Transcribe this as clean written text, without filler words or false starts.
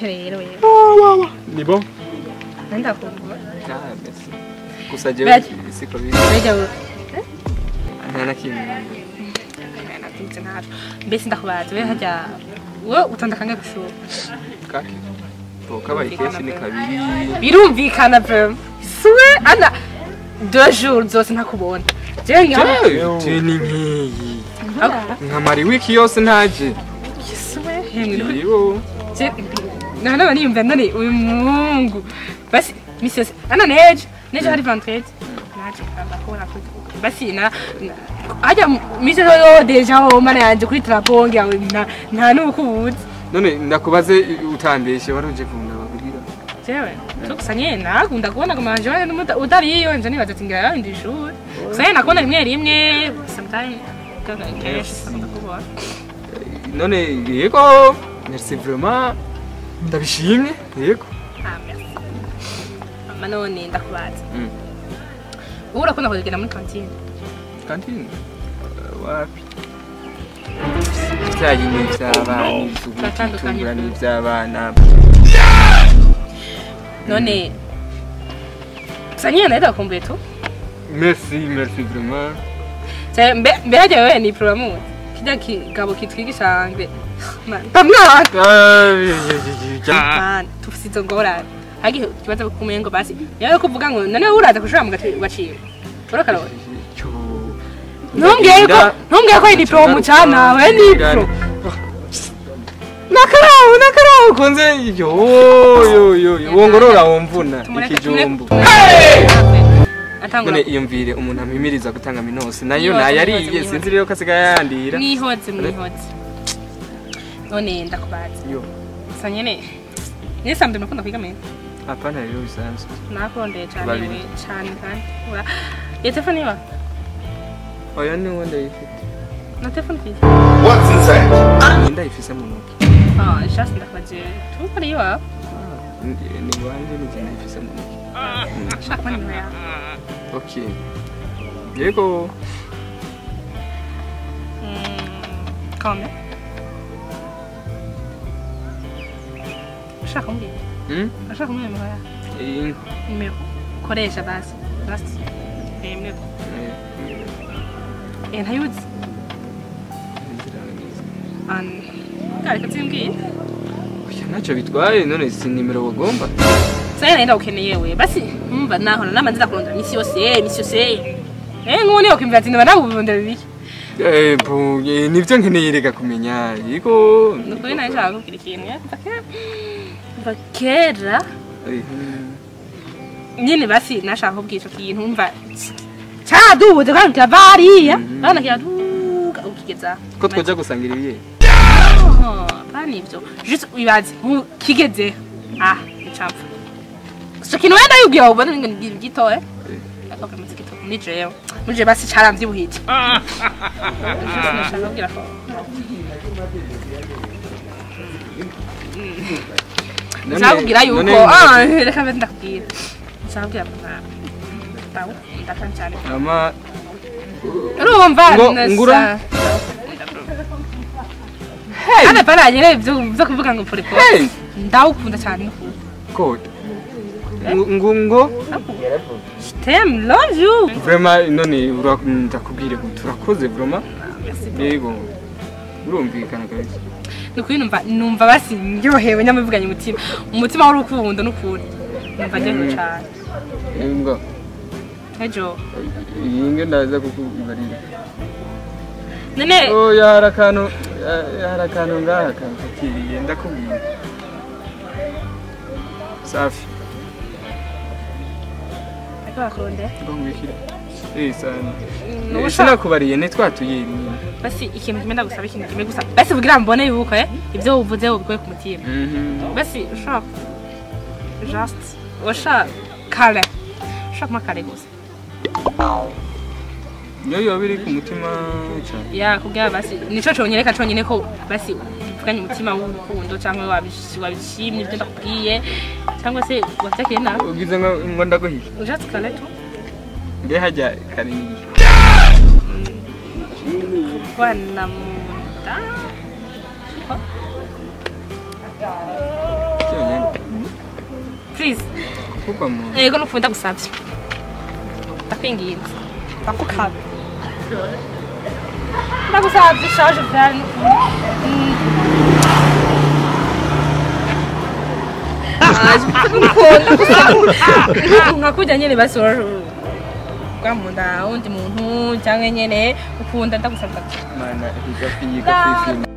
Gute rero wewe? Ni bon? Ndakumbura. Ah, merci. Gusa jewe siko biri. Nta na kimwe. Natumutse ntaco. Mbese ndakubaza wewe hajya wowe utonda kangahe kw'ishuri? Kake. Bo kabaye kenshi ni kabiri. Birumvikana vraiment. Suwe ana 2 jours zose ntakubona. Jewe ngiye ni nkiyi. Nkamara wiki yose ntaje. Suwe hemwe. Yo. Nana niyumva none uyu mungu. Basi misi yose ana neje neje hari vendredi. Naje ndakubona kuri basi na ajya misi yo deja ho mana yanje kuri traponge yawe nta nukubuze. None ndakubaze utambeshe waruje kunda bakugira. Jewe tukusanye nagunda kubona kumanje utariyo nje nibaza ati ngira ndi ishuri. Gusa nakubona rimwe rimwe sometimes kenshi ndakubona. None yego merci vraiment ndabishimye yego. Ah merci. Mama none ndakubaza. Ubu urakunda kugenda muri cantine? Cantine? Wapi? Ibyayi ni iby'abana, ibitungura ni iby'abana. None gusa nyine nawe ndakumbuye tu. Merci, merci vraiment. Mbe hajya wewe ni programu kijya kigabo kitwigisha anglais. Ndamwana. Tufise izo ngorane. Hagiye kibazo kumengo basi. Yawe kuvuga ngo none uraza kushora mu gaciro. Urakarora. Ntumbwiye ko ni pro mucana we ni pro. Nakarawo ukunze yo yo yo wongorora womvuna ikijumbu. None iyumvire umuntu amimiriza gutanga minose nayo nayariye sinzi rero kasigaye yandira. Mwihoze mwihoze. None ndakubaza. Yo. Gusa nyene nisambe nakunda kwiga mene. Hapana rero bisanzwe. Nakondeye cyane we cyane kandi. Ya telefone iwa? Oya ni wenda ifite. Na telefone ifite. What's inside? Ndayifise mu ntoki. Ah, just ndakubaje. Tukuri iwa? Ni wanje ni ndayifise mu ntoki. Shaka nimero yawe. Okay. Yego. Kame. Ushaka kumbwira? Ushaka kumbwira nimero yawe? Nimero. Koresha basi. Last. Nimero. Ntayuzi. Reka tsimbwire. Oya ntacyo bitwaye none si nimero wagomba. Sasa naenda ukeneye we. Basi mva naho namanze ndakurondera misi yose, misi yose. Nkone ukwimvira ati ndaba nakurondera biki. Bo nivyo nkeneye reka kumenya. Yego. Nukuri naje nakubwira ikintu. Kuva kera. Nyine basi nashaka kubwira ico kintu mva. Chaduze kandi kavariya. Bana kiraduga ukigeza. Ko twoja gusangira ibiye. Pani ivyo. Just wibaze kigeze. Ah, icapfa. So kintu wenda yubwira ubona ngo ni gito eh. Akabwa mutsi gito ni jewe. Muje basi caramvyibuhije. Just nashaka kubwira ko. Nzakubwira yuko ah reka mbe ndakubwira. Nzakubwira mama. Ndakanda cyane. Ama urumva ngura. Hey. Ana para nyere byo kuvuga ngo pole pole. Ndawukunda cyane nuko. Code. Ngungo. Stem love you. Vraiment none ndakubwire ngo turakoze vraiment. Yego. Urumvikana kabisa. Nukuri numva basi ndyohewe nyamuvuganye umutima. Umutima w'urukundo n'ukuri. Numva ndyohewe cyane. Ngo. Ejo. Yinge ndaza kukubarira. Nene. Oh yara kano ngaha kanfatiriye ndakubwira. Safi. Bakonde. Ngomwikira. Sana. Sinakubariye ne twatuye. Basi ikintu kimwe ndagusaba ikintu kimwe gusa. Basi kugira mbone yuko ibyo uvuze ubikoye ku mutima. Basi ushaka just ushaka kare. Ushaka makare gusa. Yo biri ku mutima cyane. Ya kugira basi nico cyonyereka cyonyine ko basi uvuganye umutima w'urukundo cyangwa wabishimye ibyo ndakubwiye cyangwa se wabyakiriye nawe. Ugize ngo ndaguhishe. Just kare tu. Mbe hajya kare ni. Bwana munda. Chris. Kugwa mu nda. Yego nukunda gusavye. Ndakwinginze. Ndakukaba. Ndagusavye shaje vyari nkakujya nyene basi rwamunda wundi muntu cyangwa nyene ukunda ndagusabye. Mana igafi fifi.